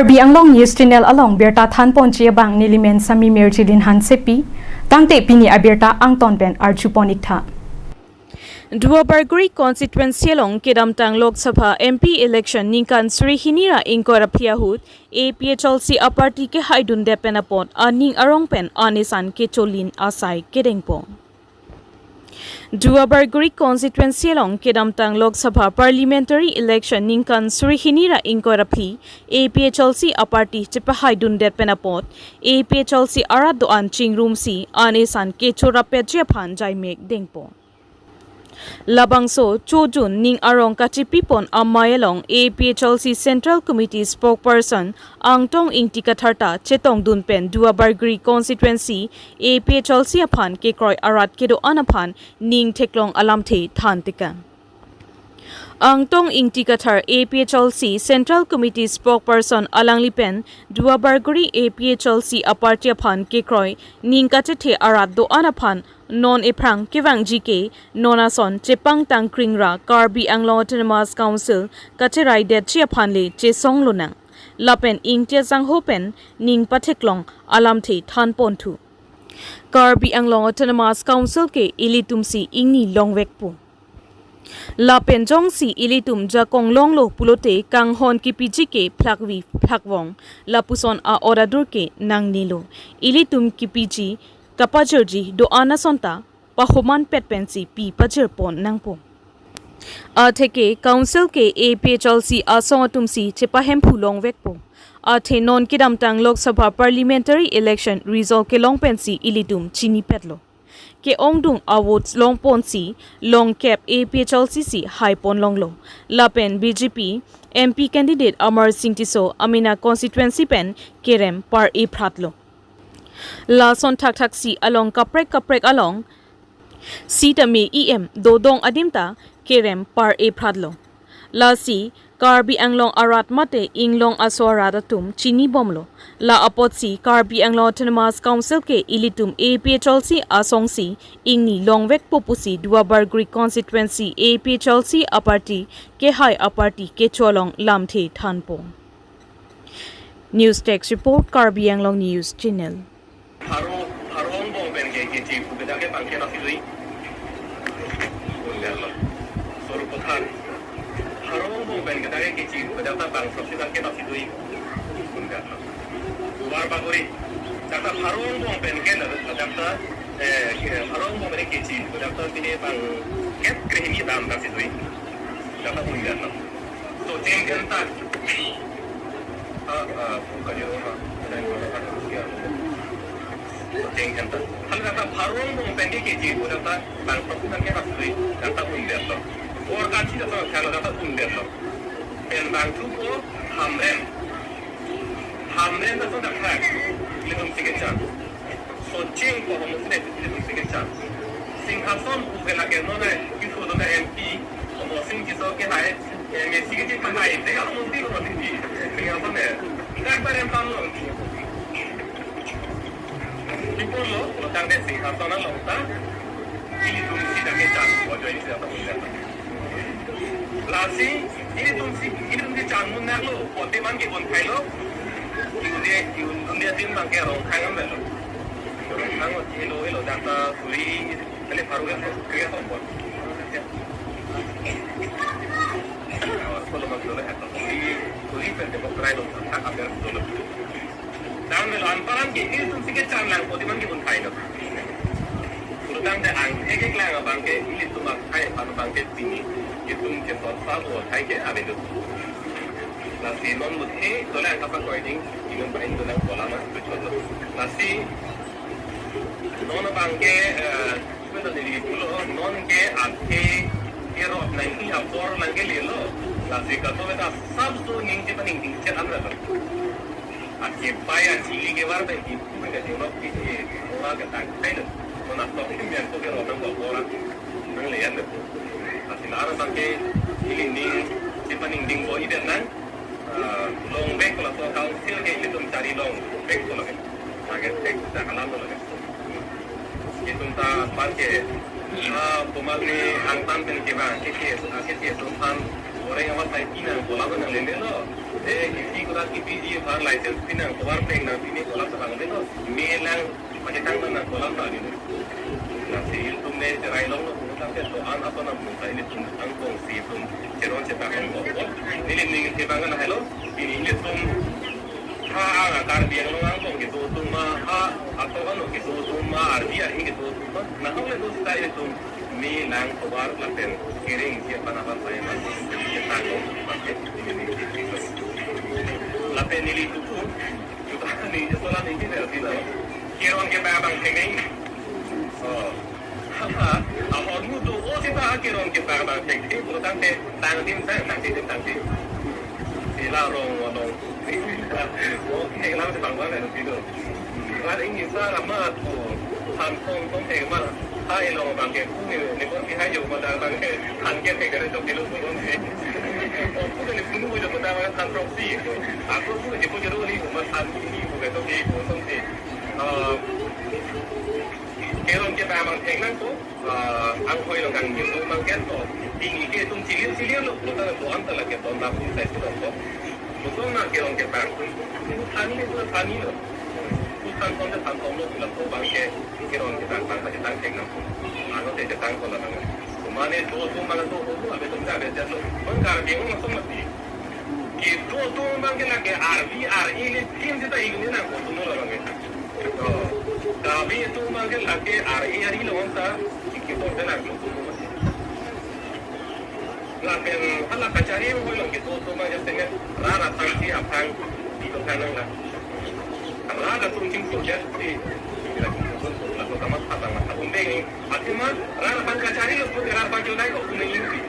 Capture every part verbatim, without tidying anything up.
Karbi Anglong News Channel along birta thanponji abang nelimen Sami Mirjilin Hansepi, tangte pini abirta angton pen arjupon iktha. Duarbagori constituency along kedamtang Lok Sabha M P election ningkan suri hini ra ingkoi ra phli ahut A P H L C aparty kehaidundet pen apot aning arong pen anesan kecholin asai kedengpo. Duarbagori constituency along kedamtang Lok Sabha parliamentary election ningkan suri hini ra ingkoi ra phli A P H L C aparty chepahaidundet pen apot A P H L C arat do-an chingrumsi anesan kechorapetji aphan jaimek dengpo. Labangso chojun ning arong kachipipon amei along A P H L C Central Committee spokesperson Angtong Ingti Kathar ta chetongdun pen Duarbagori constituency A P H L C aphan kekroi arat kedo-an aphan ning theklong alamthe than tekang. Angtong Ingti Kathar A P H L C Central Committee spokesperson alangli pen Duarbagori A P H L C aparty aphan kekroi ning kachethe arat do-an aphan non ephrang kevangji ke non ason chepangtang kring ra Karbi Anglong Autonomous Council kacheraidetji aphan le chesong lonang. Lapen Ingti asangho pen ning patheklong alamthe thanponthu. Karbi Anglong Autonomous Council ke ilitumsi ingni longvekpo. Lapen jongsi ilitum jakong longlo pulote kanghon kipiji ke phlakvi phlakvong lapuson a-order ke nangnelo. Ilitum kipiji kapajirji do-an ason ta pahomanpet pensi pi pajirpon nangpo. Atheke council ke A P H L C asong atumsi chepahemphu longvekpo. Athe non kedamtang Lok Sabha parliamentary election result kelong pensi ilitum chinipetlo. Ke-ongdung a-vote longponsi longkep A P H L C si haipon longlo. Lapen B J P M P candidate Amar Singh Tisso amena constituency pen kerem par-e phratlo. Lason thakthaksi along kaprek kaprek along sitame E M dodong adim ta kerem par-e phratlo. Lasi Karbi Anglong arat mate inglong aso arat atum chinibomlo. La apotsi Karbi Anglong Autonomous Council ke ilitum A P H L C asongsi ingni longvekpo pusi Duarbagori constituency A P H L C aparty kehai aparty kecho along lamthe thanpo. News Desk Report, Karbi Anglong News Channel. Pharo, pharo angbong pen ke kechi pu kedak ke bang ke nasi dui. Bun der lo. Soru Pathan. Pharo angbong pen kedak ke kechi pu kedak ta bang soksi dak ke nasi dui. Bun der lo. Duarbagori. Dak ta pharo angbong pen ke na dak ta, eh, ke pharo angbong pen kechi pu kedak ta pine bang ket krehini dam nasi dui. Dak ta bun der lo. Socheng kenta. Ah, ah, buka di rumah. Socheng kenta. Hal kata pharo angbong pen ke kechi pu dak ta bang tok kan ke nasi dui. Dak ta bun der lo. Or kachi dak ta kalau dak ta bun der lo. Pen bangthupo Hamren. Hamren dak ta dak. Ilitumsi kechan. Socheng ko homo sine ilitumsi kechan. Singhason pu ke lake non ai kiso don M P, homo Singh kiso ke hai, eh, M A C ke chipahai, te homo Singh homo Singh ki. Singhason eh. Dak barem pam lo. Kipon lo, lo tangte Singhason along ta. Ilitumsi dak kechan, ko join si dak ta. Lasi, ilitumsi, ilitumsi changmun naklo, kote man kebon thailo. Iude, iude adim bang ke Rongkhang am lo. Rongkhang ot helo, helo, dak ta suri, kali pharo ya, suri ya, kompon. Kolo bang kolo ya, suri, suri pen depok rai lo, tak aper dolo. Tangte lo anparan ke ilitumsi kechan lang kote man kebon thailo. Pulotangte angthek keklang abang ke ilitum akhai aphan abang ke pini itum ke sot sa bo thai ke avedo. Lasi non muthe dole angkapa koiding itum pahin dole kola ma betul. Lasi non abang ke, eh, Penta neli pulo non ke athe kerot nangji apor nangkelelo. Lasi kato beta sabso ningje paning ningje an relo. Athe pai achili kevar pen ipu ke jonok ke, eh, ora ke tang kailo. Kona tok ke biar to kerot nang apor nangle an relo. Lasi lara bangke ili ningje paning ningbo iden nang, ah, longvek laso council ke ilitum chari longvek ko lake. Lake tek ta kalam lake. Itum ta bangke, ah, komat ni angtan pen kevang, keke, ah, keke atum aphan Orang yang masai pinang kolam nang lele lo. Eh, isi kotak kipi di aphan license pinang, tovar peng nang pini kolam sabang lele lo. Melang pakai tang nang kolam tak lele. Lasi ilitum ne cherai long lo, tangte to-an ason nang pun sai ilitum angkong si ilitum cheron chetak angkong. Neli ning kebang kan hello. Pini ilitum ha ang Karbi Anglong angkong kedo atum ma, ha ato ano kedo atum ma, ardi arhi kedo atum ma. Nahok le do sai ilitum melang tovar lapen kereng isi aphan aphan sai aphan chetang long pakai ini ni. Lapen neli tutu, tutu ni sola ni kita sila. Keron kepabang thekthe. Oh. Haha, ahormu do o sita keron kepabang thekthe, pura tangte tangdim sa, tangdim, tangdim. Sila rong, rong. Okay, lang sa bang bang na dito. Rat ini sa rama tu, han tong tong eh ma, hai long bang ke, kung eh, ni kon pi hai yo ma dang bang ke, han ke te kare jok kilo ko ni. O ku ni kung mo jo ko ta han proxy. Ako ku ni ko jo ni ma han ni ko ke to ke ko tong ke. Ah, keron kepabang thek nang ko. Ah, anghoi lo kangni atum abang ke to. Pini ke atum chilir chilir lo, lo ta ko anta lake to na pun sai sudah to. Lo to na keron kepang. Lo thani ke, lo thani lo. Lo than kon de than kon lo, lo to abang ke keron kepang, pang kepang thek nang. Ano te kepang kon la nang. Mane do atum mana do atum abe atum ta abe jat lo. Bang Karbi Anglong langsung mati. Kedo atum abang ke lake ardi arhi le tim sita igni nang ko atum lo abang ke. Oh, Karbi atum abang ke lake ardi arhi lo ta, iki bor de nang ko atum lo. Lapen hala kachari mo lo kedo atum abang ke sene rara tangsi aphang di ko kanang la. Rara tum tim ko jat si. Lake kamat patang mata umbeng. Athema rara bang kachari lo pute rara bang chodai ko kuning ingsi.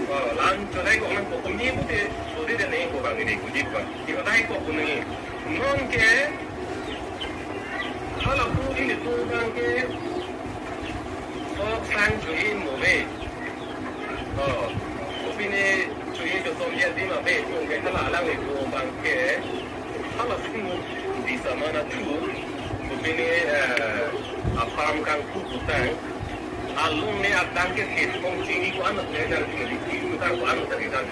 Oh, lang chodai ko nang ko kuning pute, pute de ne ko bang ini kujit bang. Iko dai ko kuning. Non ke, hala pu ilitum abang ke, sok sang chuin mo ve. Oh, kopine chuin jo som ya di ma ve, kung ke hala alang ilitum abang ke, hala sing di samana tu, kopine, eh, apam kang pu kutang, along ne atang ke sit kong chini ko ano ne dar di di kutang ko ano tadi dar.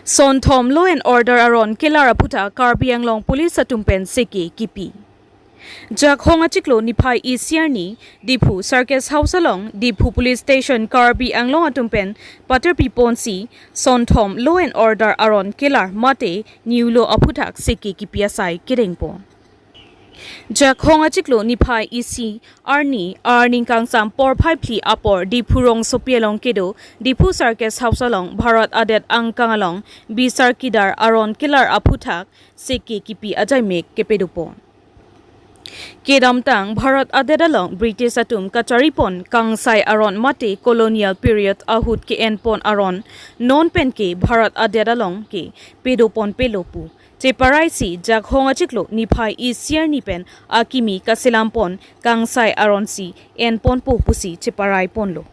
Sonthom law and order aron kelar aphuthak Karbi Anglong Police atum pen seke kipi. Jakhong achiklo niphai isi arni Diphu Circus House along Diphu Police Station Karbi Anglong atum pen paterpi ponsi Sonthom law and order aron kelar mate new law aphuthak seke kipi asai kereng pon. Jakhong achiklo niphai isi arni arni kangsam porphai phli apor Diphu rongsopi along kedo Diphu Circus House along Bharat adet angkang along bisar kidar aron kelar aphuthak seke kipi ajaimek kepedo pon. Kedamtang Bharat adet along British atum kachari pon kangsai aron mate colonial period ahut ke-en pon aron non pen ke Bharat adet along ke pedo pon pelo pu cheparai si Jakhong achiklo niphai isi arni pen akimi kaselam pon kangsai aron si en pon po pusi cheparai ponlo.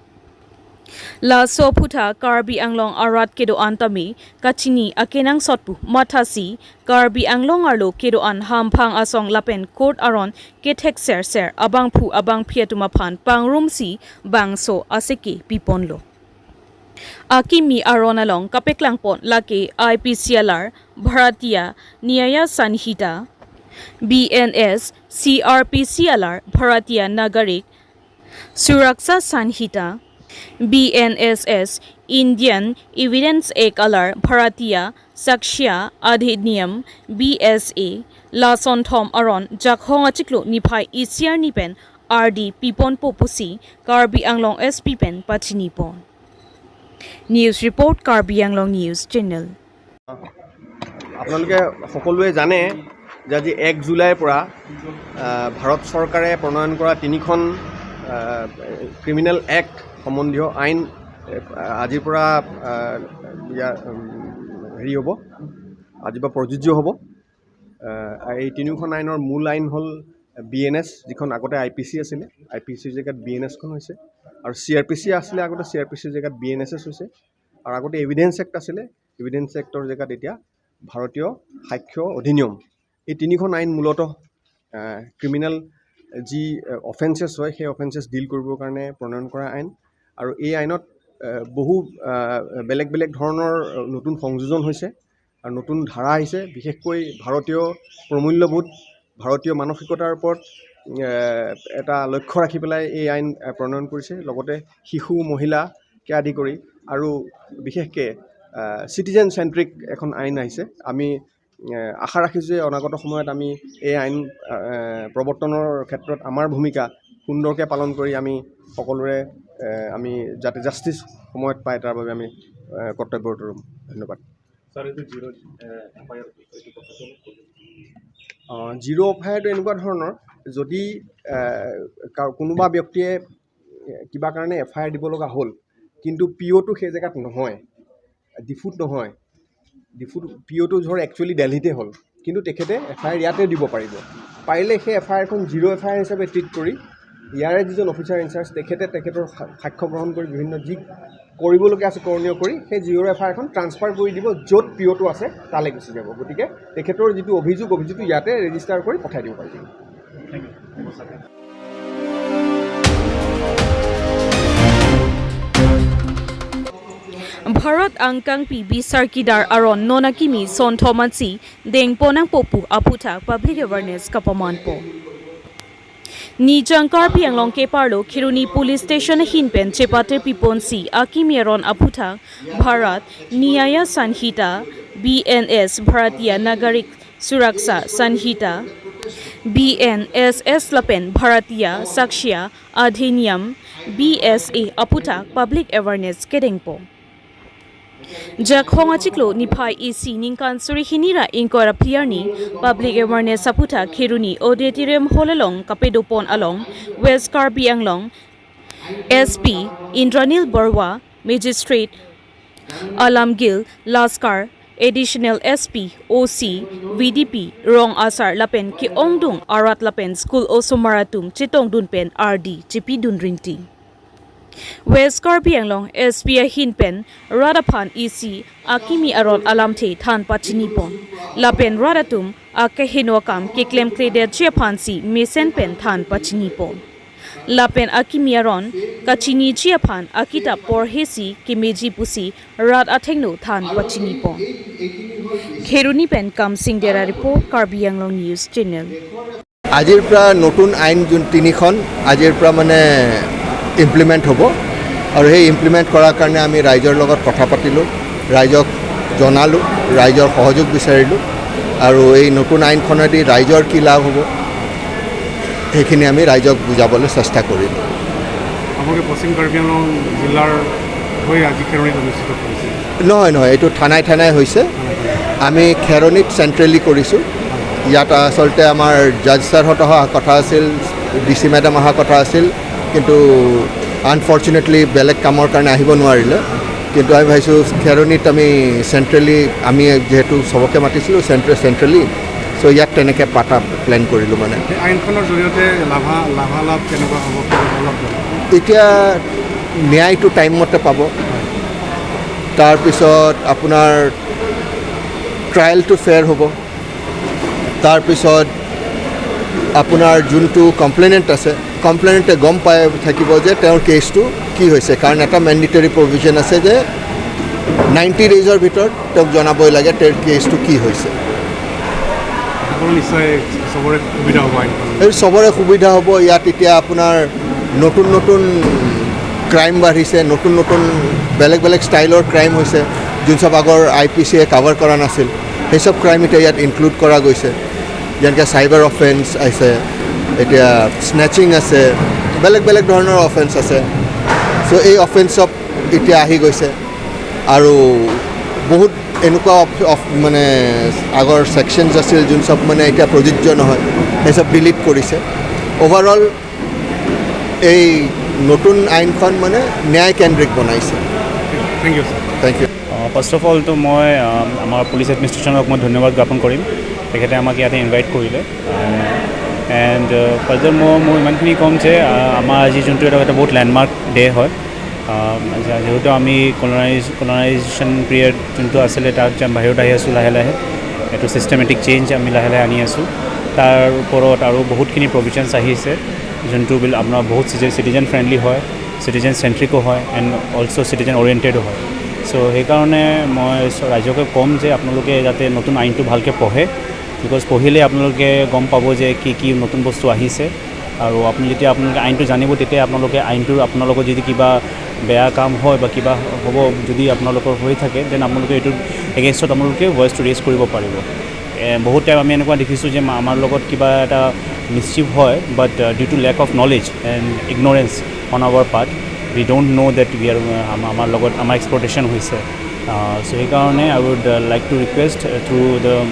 Laso aphuthak Karbi Anglong arat kedo-an tame kachini akenangsot pu mathasi Karbi Anglong arlo kedo-an hamphang asong lapen court aron kethek ser ser abangphu abangphi atum aphan pangrumsi bangso aseke piponlo. Akimi aron along kapeklang pon lake I P C alar Bharatiya Nyaya Sanhita, B N S, C R P C alar Bharatiya Nagarik Suraksha Sanhita, B N S S, Indian Evidence Act alar Bharatiya Sakshya Adhiniyam, B S A, la Sonthom aron Jakhong achiklo niphai isi arni pen ardi pipon po pusi Karbi Anglong S P pen pachini pon. News report, Karbi Anglong News Channel. আপোনালোকে সকলোৱে জানে যে আজি এক জুলাইৰ পৰা, আহ, ভাৰত চৰকাৰে প্ৰণয়ন কৰা তিনিখন, আহ, ক্ৰিমিনেল এক্ট সম্বন্ধীয় আইন, আহ, আজিৰ পৰা, আহ, ইয়াৰ, উম, হেৰি হ'ব, আজিৰ পৰা প্ৰযোজ্য হ'ব। আহ, এই তিনিওখন আইনৰ মূল আইন হ'ল বি এন এছ, যিখন আগতে আই পি চি আছিলে, আই পি চিৰ জেগাত বি এন এছখন হৈছে, আৰু চি আৰ পি চি আছিলে আগতে, চি আৰ পি চিৰ জেগাত বি এন এছ এছ হৈছে, আৰু আগতে এভিডেন্স এক্ট আছিলে, এভিডেন্স এক্টৰ জেগাত এতিয়া ভাৰতীয় সাক্ষ্য অধিনিয়ম। এই তিনিখন আইন মূলতঃ, আহ, ক্ৰিমিনেল যি অফেন্সেছ হয়, সেই অফেন্সেছ ডিল কৰিবৰ কাৰণে প্ৰণয়ন কৰা আইন। আৰু এই আইনত আহ, বহু আহ, বেলেগ বেলেগ ধৰণৰ আহ, নতুন সংযোজন হৈছে আৰু নতুন ধাৰা আহিছে। বিশেষকৈ ভাৰতীয় প্ৰমূল্যবোধ, ভাৰতীয় মানসিকতাৰ ওপৰত আহ, এটা লক্ষ্য ৰাখি পেলাই এই আইন আহ, প্ৰণয়ন কৰিছে। লগতে শিশু, মহিলাকে আদি কৰি আৰু বিশেষকৈ চিটিজেন চেণ্ট্ৰিক এখন আইন আহিছে। আমি আহ, আশা ৰাখিছোঁ যে অনাগত সময়ত আমি এই আইন আহ, প্ৰৱৰ্তনৰ ক্ষেত্ৰত আমাৰ ভূমিকা সুন্দৰকৈ পালন কৰি আমি সকলোৰে আহ, আমি যাতে জাষ্টিচ সময়ত পায়, তাৰ বাবে আমি আহ, কৰ্তব্যৰত ৰ'ম। ধন্যবাদ। ছাৰ, এইটো জিৰ' এফ আই আৰ, এইটো কথাটো অলপ ক'ব। আহ, জিৰ' এফ আই আৰটো এনেকুৱা ধৰণৰ, যদি আহ, কা- কোনোবা ব্যক্তিয়ে আহ, কিবা কাৰণে এফ আই আৰ দিব লগা হ'ল, কিন্তু পি অ'টো সেই জেগাত নহয়, ডিফুত নহয়, ডিফুত পি অ'টো ধৰ একচুৱেলি দেলহিতে হ'ল, কিন্তু তেখেতে এফ আই আৰ ইয়াতে দিব পাৰিব। পাৰিলে সেই এফ আই আৰখন জিৰ' এফ আই আৰ হিচাপে ট্ৰিট কৰি ইয়াৰে যিজন অফিচাৰ ইনচাৰ্জ, তেখেতে তেখেতৰ সা- সাক্ষ্য গ্ৰহণ কৰি বিভিন্ন যি কৰিবলগীয়া আছে কৰণীয় কৰি সেই জিৰ' এফ আই আৰখন ট্ৰান্সফাৰ কৰি দিব, য'ত পি অ'টো আছে তালৈ গুচি যাব। গতিকে তেখেতৰ যিটো অভিযোগ, অভিযোগটো ইয়াতে ৰেজিষ্টাৰ কৰি পঠাই দিব পাৰিব। Bharat angkangpi bisar kidar aron non akimi sonthom ansi dengpon nangpo pu aphuthak public awareness kapamanpo. Nijang Karbi Anglong keparlo Kheroni Police Station ahin pen chepate piponsi akimi aron aphuthak Bharat Nyaya Sanhita, B N S Bharatiya Nagarik Suraksha Sanhita, B N S S lapen Bharatiya Sakshya Adhiniyam, B S A aphuthak public awareness kedengpo. Jakhong achiklo niphai isi ningkan suri hini ra ingkoi ra phli arni public awareness aphuthak Kheroni Auditorium Hall along kapedopon along West Karbi Anglong S P Indranil Barua, Magistrate Alamgir Laskar, Additional S P, O C, V D P, rong asar lapen ke-ongdung arat lapen school osomar atum chetongdun pen ardi chepidun rinti. West Karbi Anglong S P ahin pen rat aphan isi akimi aron alamthe than pachinipon. Lapen rat atum akeheno akam keklemkledetji aphansi mesen pen than pachinipon. Lapen akimi aron kachiniji aphan akitap porhesi kemeji pusi rat athengno than pachinipon. Kheroni pen Kamsing Dera report, Karbi Anglong News Channel. আজিৰ পৰা নতুন আইন যোন তিনিখন আজিৰ পৰা মানে ইমপ্লিমেণ্ট হ'ব আৰু সেই ইমপ্লিমেণ্ট কৰাৰ কাৰণে আমি ৰাইজৰ লগত কথা পাতিলোঁ, ৰাইজক জনালোঁ, ৰাইজৰ সহযোগ বিচাৰিলোঁ আৰু এই নতুন আইনখনেদি ৰাইজৰ কি লাভ হ'ব সেইখিনি আমি ৰাইজক বুজাবলৈ চেষ্টা কৰিলোঁ। আপোনালোকে পশ্চিম কাৰ্বি আংলং জিলাৰ হৈ আজি খেৰণিত অনুষ্ঠিত কৰিছে? নহয়, নহয়, এইটো থানাই থানাই হৈছে। আমি খেৰণিত চেণ্ট্ৰেলি কৰিছোঁ। ইয়াত আচলতে আমাৰ জাজ ছাৰহঁত অহা কথা আছিল, ডি চি মেডাম অহা কথা আছিল, কিন্তু আনফৰ্চুনেটলি বেলেগ কামৰ কাৰণে আহিব নোৱাৰিলে। কিন্তু আমি ভাবিছোঁ খেৰণিত আমি চেণ্ট্ৰেলি, আমি যিহেতু চবকে মাতিছিলোঁ চেণ্ট্ৰে চেণ্ট্ৰেলি, চ' ইয়াত তেনেকৈ পাতা প্লেন কৰিলোঁ মানে। এই আইনখনৰ জৰিয়তে লাভা লাভালাভ কেনেকুৱা হ'ব, অলপ জনাওক। এতিয়া ন্যায়টো টাইম মতে পাব, তাৰপিছত আপোনাৰ ট্ৰায়েলটো ফেয়াৰ হ'ব, তাৰপিছত আপোনাৰ যোনটো কমপ্লেইনেণ্ট আছে, কমপ্লেইনেণ্টে গম পাই থাকিব যে তেওঁৰ কেছটো কি হৈছে, কাৰণ এটা মেণ্ডিটৰী প্ৰভিজন আছে যে নাইণ্টি ডেইজৰ ভিতৰত তেওঁক জনাবই লাগে তেওঁৰ কেছটো কি হৈছে। সকলো নিশ্চয় চবৰে সুবিধা হ'ব আইনখন। এই চবৰে সুবিধা হ'ব। ইয়াত এতিয়া আপোনাৰ নতুন নতুন ক্ৰাইম বাঢ়িছে, নতুন নতুন বেলেগ বেলেগ ষ্টাইলৰ ক্ৰাইম হৈছে, যোন চব আগৰ আই পি চিয়ে কাভাৰ কৰা নাছিল, সেই চব ক্ৰাইম এতিয়া ইয়াত ইনক্লুড কৰা গৈছে। যেনেকৈ চাইবাৰ অফেন্স আছে, এতিয়া স্নেচিং আছে, বেলেগ বেলেগ ধৰণৰ অফেন্স আছে। চ' এই অফেন্স চব এতিয়া আহি গৈছে আৰু বহুত এনেকুৱা অফ অফ মানে আগৰ ছেকশ্যনছ আছিল যোন চব মানে এতিয়া প্ৰযোজ্য নহয়, সেই চব ডিলিট কৰিছে। অভাৰঅল এই নতুন আইনখন মানে ন্যায় কেন্দ্ৰিক বনাইছে। Thank you sir. Thank you. First of অলতো মই আহ, আমাৰ পুলিচ এডমিনিষ্ট্ৰেশ্যনক মই ধন্যবাদ জ্ঞাপন কৰিম, তেখেতে আমাক ইয়াতে ইনভাইট কৰিলে। এণ্ড ফাৰ্ষ্ট মই মই ইমানখিনি ক'ম যে আহ, আমাৰ আজি যোনটো এটা এটা বহুত লেণ্ডমাৰ্ক ডে হয়, আহ, যে- যিহেতু আমি কলনাইজ কলনাইজেশ্যন পিৰিয়ড যোনটো আছিলে তাত যে বাহিৰত আহি আছোঁ লাহে লাহে, এইটো ছিষ্টেমেটিক চেঞ্জ আমি লাহে লাহে আনি আছোঁ। তাৰ ওপৰত আৰু বহুতখিনি প্ৰভিজনছ আহিছে, যোনটো বিল আপোনাৰ বহুত চিটিজেন ফ্ৰেণ্ডলি হয়, চিটিজেন চেণ্ট্ৰিকো হয়, এণ্ড অলছ' চিটিজেন অৰিয়েণ্টেডো হয়। চ' সেইকাৰণে মই চ- ৰাইজকে ক'ম যে আপোনালোকে যাতে নতুন আইনটো ভালকৈ পঢ়ে, বিকজ পঢ়িলে আপোনালোকে গম পাব যে কি কি নতুন বস্তু আহিছে। আৰু আপুনি যেতিয়া আপোনালোকে আইনটো জানিব, তেতিয়া আপোনালোকে আইনটো, আপোনালোকৰ যদি কিবা বেয়া কাম হয় বা কিবা হ'ব, যদি আপোনালোকৰ হৈ থাকে, দেন আপোনালোকে এইটোৰ এগেইনষ্টত আপোনালোকে ভইচটো ৰেইজ কৰিব পাৰিব। এ, বহুত টাইম আমি এনেকুৱা দেখিছোঁ যে মা- আমাৰ লগত কিবা এটা মিছচিভ হয়, but due to lack of knowledge and ignorance on our part, we don't know that we are, আম- আমাৰ লগত আমাৰ এক্সপ্লইটেশ্যন হৈছে। চ' সেইকাৰণে I would like to request through the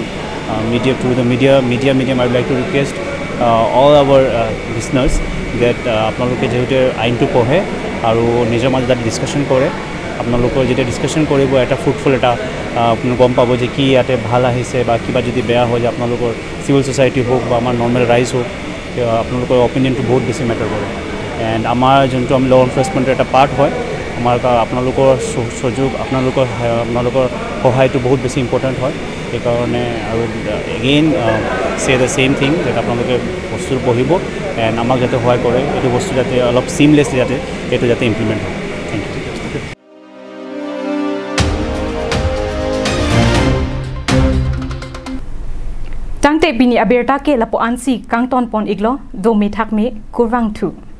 media, through the media, media medium, I would like to request all our listeners that আপোনালোকে যিহেতু আইনটো পঢ়ে আৰু নিজৰ মাজত যাতে ডিছকাশ্যন কৰে, আপোনালোকৰ যেতিয়া ডিছকাশ্যন কৰিব, এটা ফ্ৰুটফুল এটা, আহ, আপুনি গম পাব যে কি ইয়াতে ভাল আহিছে বা কিবা যদি বেয়া হয়, যে আপোনালোকৰ চিভিল ছ'চাইটি হওক বা আমাৰ নৰ্মেল ৰাইজ হওক, কিয় আপোনালোকৰ অপিনিয়নটো বহুত বেছি মেটাৰ কৰে। এণ্ড আমাৰ যোনটো আমি ল' এনফৰ্চমেণ্টৰ এটা পাৰ্ট হয়, আমাৰ কা- আপোনালোকৰ চ- সহযোগ, আপোনালোকৰ সহায়, আপোনালোকৰ সহায়টো বহুত বেছি ইম্পৰ্টেণ্ট হয়। সেইকাৰণে আৰু again say the same thing that আপোনালোকে বস্তুটো পঢ়িব এণ্ড আমাক যাতে সহায় কৰে, এইটো বস্তু যাতে অলপ চিমলেছলি যাতে এইটো যাতে ইমপ্লিমেণ্ট হয়। Thank you. Tangte pini abirta ke lapu-ansi kangton pon iklo, dome thakme, kurvangthu.